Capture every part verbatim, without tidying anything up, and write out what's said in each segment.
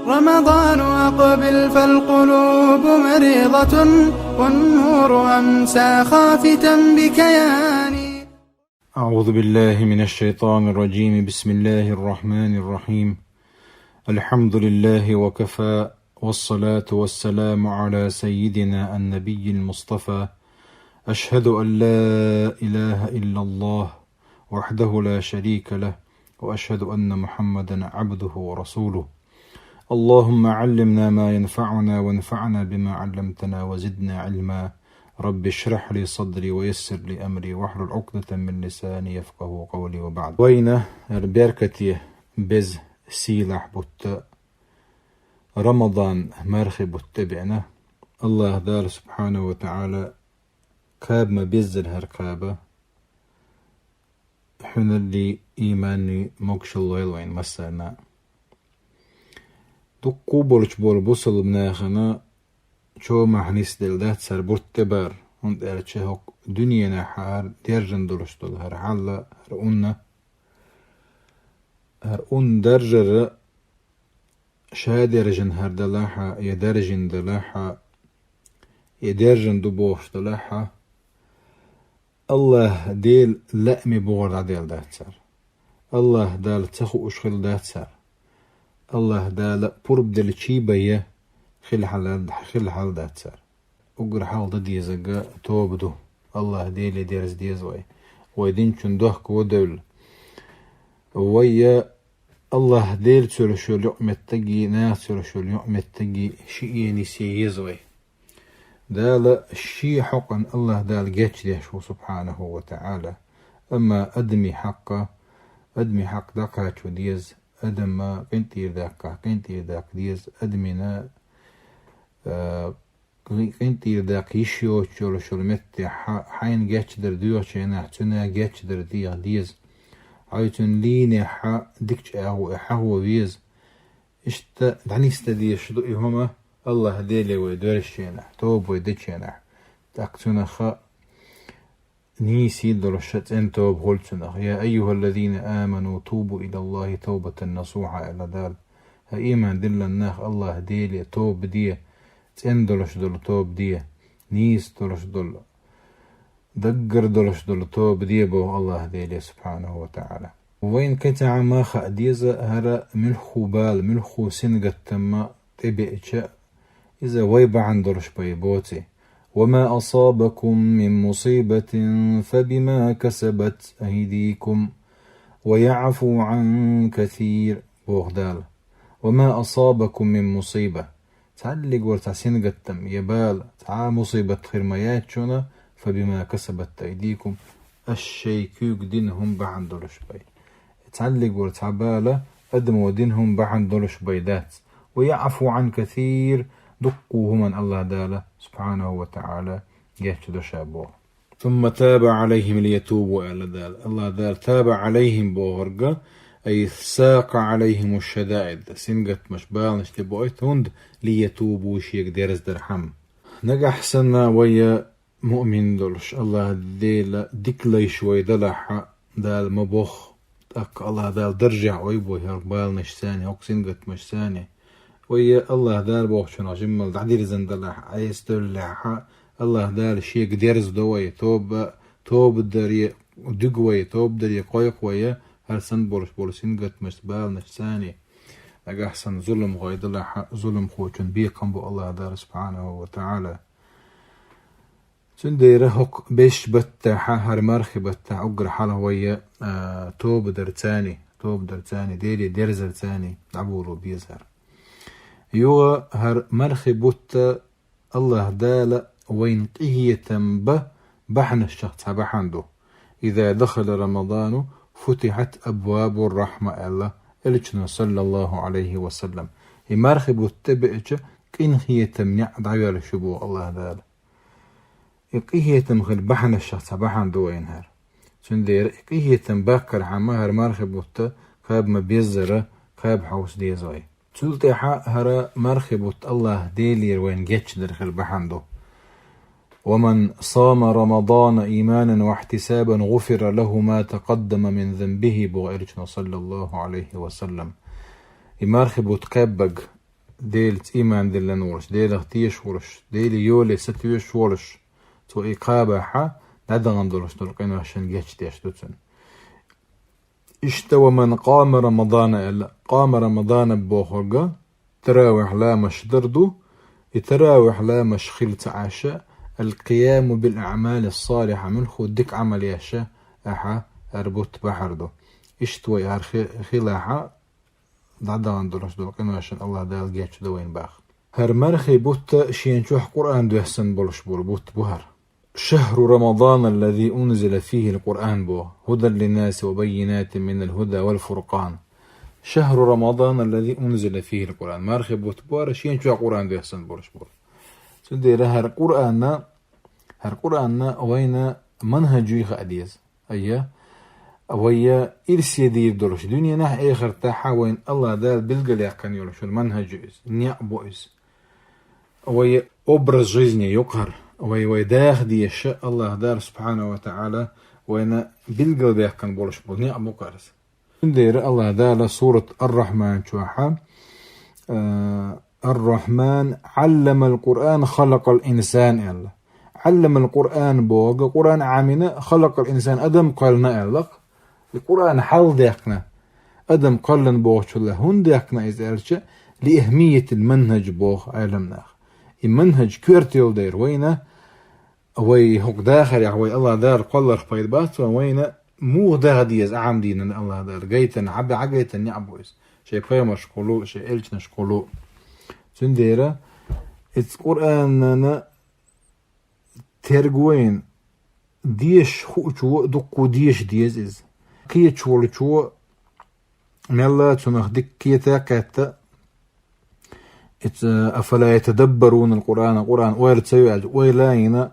رمضان أقبل فالقلوب مريضة، والنور أمسى خافتا بكياني. أعوذ بالله من الشيطان الرجيم. بسم الله الرحمن الرحيم. الحمد لله وكفى، والصلاة والسلام على سيدنا النبي المصطفى. أشهد أن لا إله إلا الله وحده لا شريك له، وأشهد أن محمدا عبده ورسوله. اللهم علمنا ما ينفعنا وانفعنا بما علمتنا وزدنا علما. رب اشرح لي صدري ويسر لي أمري واحلل عقدة من لساني يفقهوا قولي وبعد. Вайна хӀара беркате беза сийлахь бутт, Рамадан мархи бутт тӀебеана. АллахӀ Дала субхьанаху ва таӀала кхаба ма беззара хӀара кхаба, хьуналлий, ийманний могашалла лойла вайна массарна. Дуккха болча бола бусалба нахана чомахь нисделла дац хӀара бутт тӀебар, хӀунда аьлча хӀокху дуьненахь хӀара держан долуш долу хӀара хьал, хӀара унна, хӀара унна даржар ша держина хӀара далахь, я даржина далахь, я держина ду бохуш далахь, АллахӀ Делан лааме бухара дӀаделла дац хӀара. АллахӀ Дала ца хууш хилла дац хӀара. АллахӀ Дала пурба деллачий бен хилла хьал, хилла хьал дац хӀара. Уггар хьалха дан дезарг тоба ду. АллахӀ Деле дерза деза вай. Вай динчун дохко девлла. Вай я АллахӀ Делаца йолуш йолу юкъаметтиги, нахаца йолуш йолу юкъаметтиги шиъ е нисъе еза вай. Дала шен хьокъан АллахӀ Дала гечдеш ву, субхьанаху ва таӀала. Амма адамийн хьакъ, адамийн хьакъ дӀакхачо деза, адам къинтӀера даккха, къинтӀера даккха деза, адамийн, а, къин-, къинтӀера даккха йиш йоцуш йолуш йолу меттехь хьа-, хьайна гечдар доьхучу хенахь, цуьнан гечдар деха деза. Хьо цуьнан лийнехь дикачу агӀор хьахо веза. Иштта дӀанисдан дезаш ду и хӀума, АллахӀ Деле вай доьрзучу хенахь, тоба вай дечу хенахь. ТӀаккха цунах нийса долуш цӀена тоба хуьлу цунах. «Я айюхаллазина аману, тубу илаллахи тавбатан насуха», аьлла Дала. ХӀай ийман диллина нах, АллахӀ Деле тоба де, цӀена долуш долу тоба де, нийса долуш долу, даггара долуш долу тоба де боху АллахӀ Деле, субхьанаху ва таӀала. Вайна кхин цхьа хӀума хаа деза, хӀара муьлхха бала, муьлхха сингаттам тӀебеача, иза вай бахьана долуш бен боций. «Ва ма асабакум мин мусибатин, фа бима касабат айдикум, ва яӀфу Ӏан касир», боху Дала. «Ва ма асабакум мин мусиба». Цхьаллиг вара цхьа сингаттам, я бала, цхьа а мусибат хир ма яц шуна, «фа бима касабат айдикум», аш шайн куьйга дина хӀума бахьана долуш бен. Цхьаллиг вара цхьа бала, адамо дина хӀума бахьана долуш бен дац. «Ва яӀфу Ӏан касир», дуккха хӀуманна АллахӀ Дала, субхьанаху ва таӀала, гечдо ша боху. «Сумма таба Ӏалайхим лиятубу», аьлла Дала. АллахӀ Дала «таба Ӏалайхим» бохург, ай «сакъа Ӏалайхиму шшадаид», сингаттамаш, баланаш тӀебоуьйту, хӀунда, «лиятубу», шега дерзадархьама. Нагахь санна вай муъмин долуш, АллахӀ Дела дика лайш вай далахь, Дала ма бохху, тӀаккха АллахӀ Дала даржехь ойбой хӀокху баланашца, хӀокху сингаттамашца. Вай АллахӀ Дала бохучунах жиммал дӀадирзина далахь, Ӏеса девллехь, АллахӀ Дала шега дерзадо вай, тоба, тоба даре дуьгу вай, тоба даре кхойкху вай, хӀара санна болуш болу сингаттамашца, баланашца. Нагахь санна зулам гӀой далахь, зуламхочун бекхам бу АллахӀ Дала, субхьанаху ва таӀала. Цундела хӀокху бешан баттахь, хӀара мархи баттахь уггар хьалха вай, а, тоба дарца, тоба дарца, Деле дерзарца дӀаболо беза хӀара. Юха хӀара мархи бутт АллахӀ Дала вайна къинхетам бан бахьанашах цхьа бахьана ду. «Иза дахала Рамадану, футихьат абвабур рахьма», аьлла Элчано, саллаллаху Ӏалайхи ва саллам. И мархи бутт тӀебеача, къинхетам неӀ дӀайоьллуш ю боху АллахӀ Дала. И къинхетам хила бахьанашах цхьа бахьана ду вайна хӀара. Цундела и къинхетам баккхархьама хӀара мархи бутт кхаба ма беззара, кхаба хьовса деза вай. Цул тӀаьхьа хӀара мархи бутт АллахӀ Делера вайна гечдар хила бахьана ду. «Ва ман сама Рамадана ийманан ва ихьтисабан, гӀуфира лаху ма такъаддама мин занбихи», боху Элчано, саллаллаху Ӏалайхи ва саллам. И мархи бутт кхаьббарг, Делаца иман диллина волуш, Делах тешаш волуш, Делан йоле сатуьйсуш волуш, цо и кхабахь дӀадахана долуш долу къиношна гечдеш ду цунна. Иштта ва ман къама Рамадана аьлла, къама Рамадана бохург таравихь ламазаш дар ду, и таравихь ламазаш хилла ца Ӏаш, аль-къияму биль-аъмали ссалихьа, муьлхха дика Ӏамал еш ахьа хӀара бутт бахьар ду. Иштта вай хӀара хи-, хилахь, дӀадахана долуш долу къиношна АллахӀ Дала гечдо вайна боху. ХӀара мархи бутт шена чохь Къуръан доьссина болуш болу бутт бу хӀара. Шахру Рамадан аллази унзила фихил Къуръан боху, хӀудан линнаси ва баййинатин минал хӀуда вал фуркъан. Шахру Рамадан аллази унзила фихил Къуръан. Мархи бутт бу хӀара шена чохь Къуръан доьссина болуш болу. Цундела хӀара Къуръанна, хӀара Къуръанна вайна манхӀаж юй хаа деза. Айя, вайя ирсе дийр долуш, дуьненахь а, эхартахь а вайна АллахӀ Дала билгалъяьккхина йолуш йолу манхӀаж ю иза, некъ бу иза. Вайя образ жизни ю кхара, вай, вай даха дезаш АллахӀ Дала субхьанаху ва таӀала вайна билгалбаьккхина болуш болу некъ бу кхара иза. Цундела АллахӀ Дала сурат Ар-Рахьман чохь, а, Ар-Рахьман, Ӏалламал Къуръан, халакъал инсан аьлла. Ӏалламал Къуръан бохург, Къуръан Ӏамийна, халакъал инсан, адам кхоьллина аьлла-кх. И Къуръан хьалха даьккхина, адам кхоьллина бохучул хӀунда даьккхина иза аьлча, ли ахӀмиятил манхӀаж боху Ӏеламнаха. И манхӀаж коьрта йолу дера вайна, вай хӀокху дахарехь вай АллахӀ Дала кхолларх пайда бац вайн, вайна муха даха деза Ӏамдийнан АллахӀ Дала. Гайтина, хьан бехьа гайтина некъ бу иза. Шайн пайхамаршкахула, шайн элчанашкахула. Цундела иза Къуръанана терго йина, дезаш хуучо дуккха деша деза иза. Кхеташ волчо мелла а цунах дика кхета а кхетта, иза, афала ятадаббарунал Къуръана, Къуръан ойла ца йо аьлча, ойла а йина,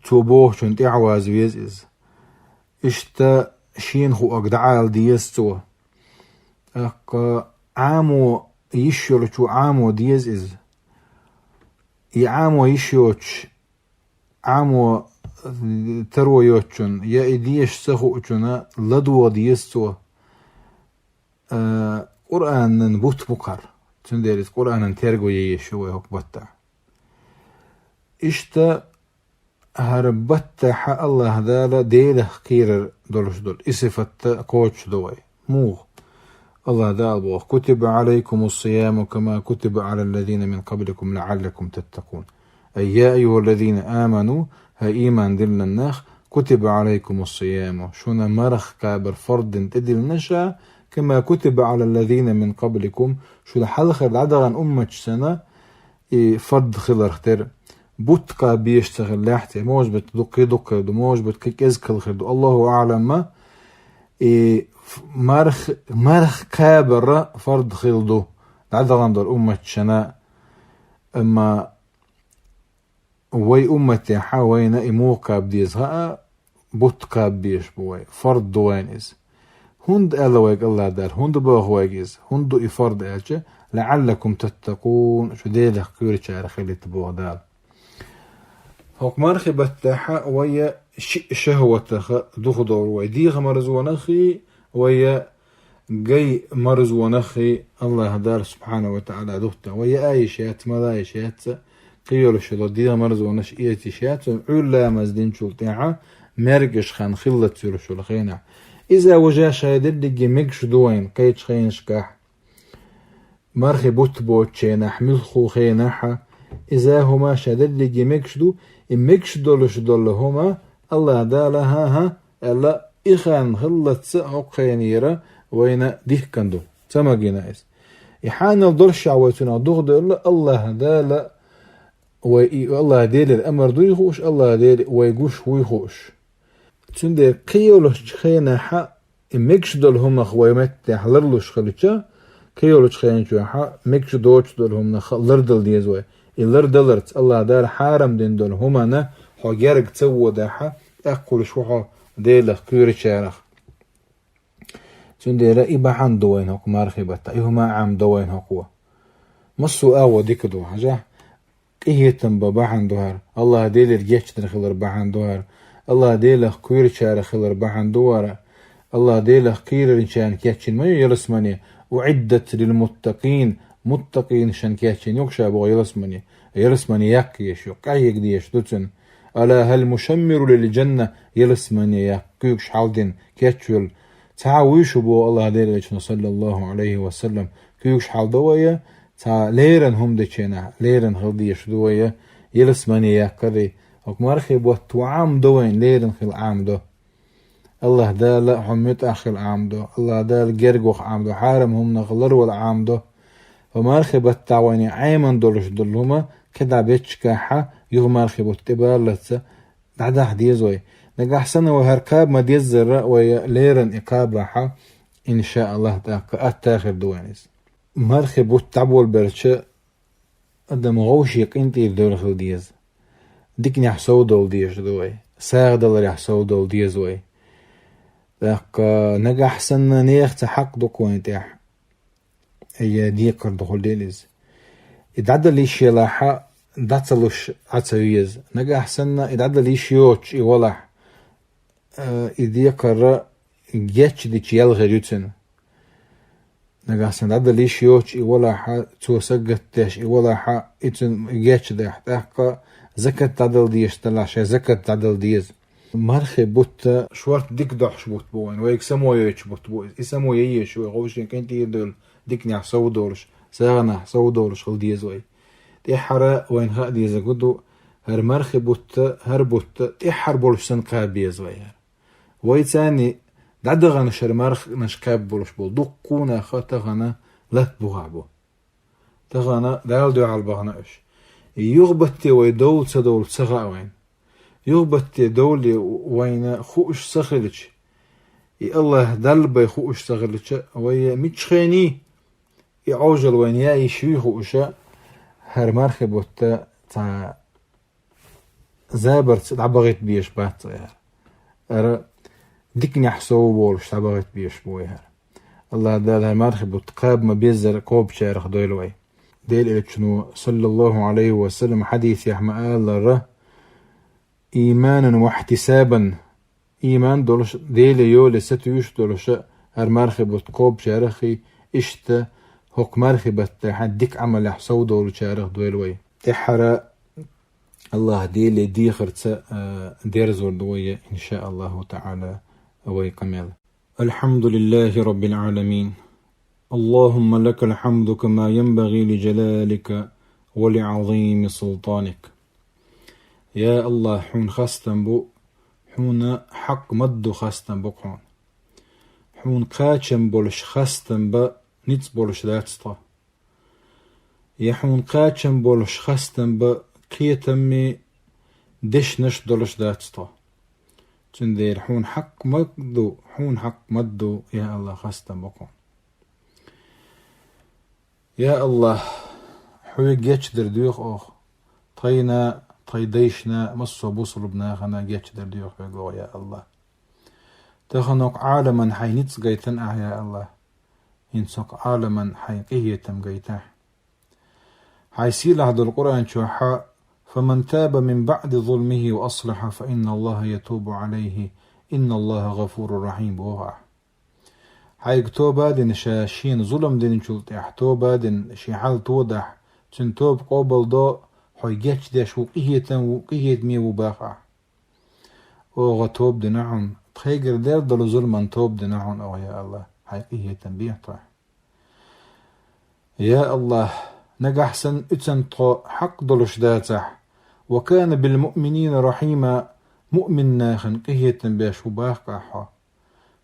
цо бохучунна тӀаьхьаваза веза иза. Иштта шена хуург дӀаала деза цо. ТӀаккха Ӏамо йиш йолчо Ӏамо деза иза. И Ӏамо йиш йоцуш, Ӏамо таро йоцучунна, я и деша ца хуучунна ладогӀа деза цо. Э, Къуръанан бутт бу кхара. Цундела иза Къуръанан терго ян езаш ю вай хӀокху баттахь. Иштта хӀара баттахь АллахӀ Дала Делах кхерар долуш долу и сифатта кхочушдо вай. Муха? АллахӀ Дала боху: «Кутиба Ӏалайкумус сияму кама кутиба Ӏалаллазина мин къабликум лаӀаллакум таттакъун». Ай, я айюхаллазина аману, хӀай иман диллина нах, кутиба Ӏалайкумус сияму, шуна марха кхабар фард дина тӀедиллина ша, кама кутиба Ӏалаллазина мин къабликум, шуна хьалхара дӀадахана умматаш санна, и фард хиларх тера. Бутт кхаба безаш ца хиллехь а, может быть, дуккхий дуккха хир ду, может быть, кхин кӀезиг хилла хир ду. Аллаху аӀлам, и ф-, марх-, марха кхабар фард хилла ду дӀадахана долу умматашна. Амма вай умматехь вайна и муха кхаба деза хаа, бутт кхаба безаш бу вай. Фард ду вайна иза. ХӀунда аьлла вайга АллахӀ Дала? ХӀунда боху вайга иза? ХӀунда ду и фард аьлча, лаӀаллакум таттакъун, шу Делах кхоьручарах хилийта боху Дала. ХӀокху мархи баттахь вай шиъ шахӀватах духадовлу вай. ДегӀан марзонаххий, вай гай марзонаххий АллахӀ Дала субхьанаху ва таӀала духтан. Вай яа йиш яц, мала йиш яц, кхийолуш йолу дегӀан марзонаш эца йиш яц, Ӏуьйра ламаз динчул тӀаьхьа маьркӀаж хан хиллалц йолуш йолу хенахь. Иза важа шайн дерриге мегаш ду вайн кхечу хенашкахь. Мархи бутт боцучу хенахь, муьлххачу хенахь а, иза хӀума шайн дерриге мегаш ду, и мегаш долуш долу хӀума АллахӀ Дала, хӀан-хӀа, аьлла, и хан хиллалц хӀокху хенера вайна дихкина ду. Ца магийна иза. И хьанал долуш а вай цунах духадевлла, АллахӀ Дала вай и АллахӀ Делера амар дуй хууш, АллахӀ Дела вай гуш вуй хууш. Цундела кхийолучу хенахь а и мегаш долу хӀумах вай меттехь ларлуш хилча, кхийолучу хенахь а мегаш доцуш долу хӀуманах лардала деза вай. И лардаларца АллахӀ Дала хьарам дина долу хӀуманна хьо герга ца водахь, тӀаккха хуьлуш ву хьо Делах кхоьручарах. Цундела и бахьана ду вайна хӀокху мархи баттахь, и хӀума Ӏамдо вайна хӀокхо. Массо а агӀо дика ду, хьажахь, къинхетам бан бахьана ду хӀара, АллахӀ Делера гечдар хилар бахьана ду хӀара, АллахӀ Делах кхоьручарах хилар бахьана ду хӀара, АллахӀ Делах кхерарчарна кечйина ма ю ялсамане, уӀиддат лилмуттакъин, Муттакъийна шен кечйина ю-кх ша боху ялсамане. Ялсамане яккха езаш ю, къахьега дезаш ду цуьнан. Ала хӀал мушаммиру лил джанна, ялсамане яккха куьйгаш хьалдина кечвелла цхьа а вуй шу боху Аллахьан Элчано, саллаллаху Ӏалайхи ва саллам. Куьйгаш хьалдо вай, цхьа леррина хӀума дечу хенахь, леррина хила дезаш ду вай, ялсамане яккхарий. ХӀокху мархи бутт ву Ӏамадо вайна, леррина хила Ӏамадо. Аллахь Дала хьо муьтӀахь хила Ӏамадо, Аллахь Дала герга ваха Ӏамадо, хьарам хӀуманах ларвала Ӏамадо. Ва мархи баттахь вайна Ӏемина долуш долу хӀума кхидӀа беччахьа, юха мархи бутт тӀебаллалц дӀадахьа деза вай. Нагахь санна вай хӀара кхаба ма-деззара, вай леррина и кхабахьа, иншааллахь, тӀаккха атта хир ду вайна иза. Мархи бутт дӀаболабелча, адам вовшийн къинтӀера девлла хила деза. Диканехь совдовла дезаш ду вай, сагӀа даларехь совдовла деза вай. ТӀаккха нагахь санна нехан цхьа хьакъ ду-кх вайна тӀехь, я декхар ду хуьлийла иза. И дӀадала йиш елахьа, дӀа ца луш Ӏа ца веза. Нагахь санна и дӀадала йиш йоцуш и валахь, э, и декхар гечдича ял хир ю цуьнан. Нагахь санна дӀадала йиш йоцуш и валахьа, цо сагатдеш и валахьа, и цуьнан гечдахь, тӀаккха закат дӀадала дезаш далахь, шайн закат дӀадала деза. Мархи бутт шорта дика дохьуш бутт бу вайна, вайга само йойтуш бутт бу иза. И само яйеш вай, вовшийн къинтӀера девлла, диканехь совдовлуш, сагӀанехь совдовлуш хила деза вай. ТӀеххьара вайна хаа дезарг ду, хӀара мархи бутт, хӀара бутт тӀеххьара болуш санна кхаба беза вай хӀара. Вай царний дӀадаханаш хӀара марханаш кхаба болуш болу дуккха а нах тахана латта бухахь бу. Тахана Дала дуьхьал бахана уьш. И юхабатте вай довла ца довла ца хаьа вайна. Юхабатте довлий вайна хууш ца хилча, и Аллахь Далла бен хууш ца хилча, вай мичхений и Ӏожалла вайна яа йиш юй хууша, хӀара мархи бутт цхьа забарца дӀабахийта безаш бац вай хӀара. ХӀара диканехь совболуш дӀабахийта безаш бу вай хӀара. Аллахь Дала хӀара мархи бутт кхаба ма-беззара кхобучарах дойла вай. Делан Элчано, саллаллаху Ӏалайхи ва саллам, хьадисехь ма-аллара: «Ийманан ва ихьтисабан», ийман долуш, Деле йоле сатуьйсуш долуша, хӀара мархи бутт кхобучарах а, иштта хӀокху мархи баттахь дика Ӏамалехь совдолучарах дойла вай. ТӀеххьара Аллахь Деле дехарца, а, дерзор ду вай, иншааллаху таӀала, вай къамел. Алхьамдулиллахи Раббил Ӏаламин. Аллахумма лакал хьамду кама янбагӀи ли джалалика ва ли Ӏазими султаник. Я Аллахь, хьуна хастам бу, хьуна хьакъ ма-дду хастам бу-кх хьуна. Хьуна кхачам болуш хастам бан ницкъ болуш дац тхо. Я хьуна кхачам болуш хастам бан кхетаме дешнаш долуш дац тхо. Цундела хьуна хьакъ ма-дду, хьуна хьакъ ма-дду, я Аллахь, хастам бу-кх хьуна. Я Аллахь, хьоьга гечдар доьху оха, тхайна, тхайн дайшна, массо а бусалба нахана гечдар доьху хьоьга оха, я Аллахь. Тахана хӀокху Ӏаламан хьайн ницкъ гайтина ахь, я Аллахь. ХӀинца хӀокху Ӏаламан хьайн къинхетам гайтахь. Хьайн сийлахь долу Къуръан чохь: «Фаман таба мин баӀди зулмихи ва аслахьа, фа инна Аллаха ятубу Ӏалайхи, инна Аллаха гӀафуру рахьим», – боху ахь. Хьайга тоба а дина, ша шена зулам динчул тӀаьхьа тоба а дина, шен хьал тодахь, цуьнан тоба къобалдо, хьо гечдеш ву, къинхетам ву, къинхетаме ву боху ахь. Оха тоба дина хьуна, тхайгара дер долу зуламан тоба дина хьуна оха, я Аллахь, хьайн къинхетам бехьа тхойх. Я Аллахь, нагахь санна уьцан тхо хьакъ долуш дацахь, ва кана бил муъминина рахьима, муъмин нахана къинхетам беш ву боху ахь хьо.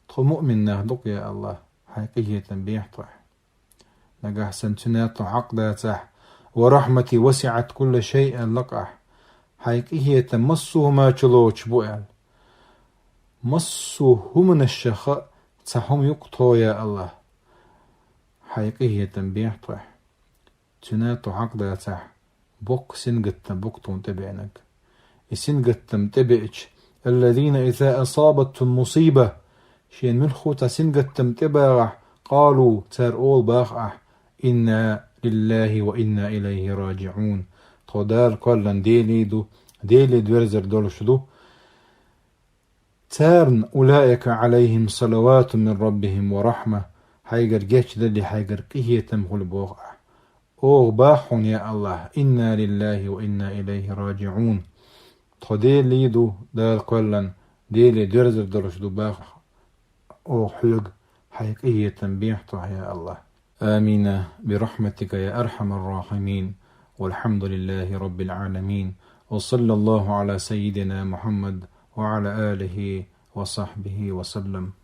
Тхо муъмин нах ду-кх, я Аллахь, хьайн къинхетам бехьа тхойх. Нагахь санна цуьнан тхо хьакъ дацахь, ва рахьмати васиӀат кулла шай аьлла-кх ахь, хьайн къинхетам массо а хӀума чулоцуш бу аьлла. Массо а хӀуманашха ца хӀума ю-кх тхо, я Аллахь, хьайн къинхетам бехьа тхойх. Цуьнан тхо хьакъ дацахь, боккха сингаттам бу-кх тхуна тӀебеанарг. И сингаттам тӀебеача, аллазина иза асабатхум мусиба, шена муьлхха а цхьа сингаттам тӀебагӀахь, къалу, цара олу боху ахь: «Инна лиллахи ва инна илайхи раджиӀун». Тхо Дала кхоьллина Делий ду, Деле доьрзур долуш ду. Царна: «Улаика Ӏалайхим салавату мин раббихим ва рахьма», хьайгара гечдалли, хьайгара къинхетам хуьлу боху ахь. Оха баха хьона, я АллахӀ, инна лиллахӀи ва инна илайхӀи раджиӀун. Тхо Делий ду, Дала кхоьллина, Деле доьрзар долуш ду баха оха хьоьга, хьайн къинхетам бехьа тхох, я АллахӀ. آمين برحمتك يا أرحم الراحمين. والحمد لله رب العالمين. وصلى الله على سيدنا محمد وعلى آله وصحبه وسلم.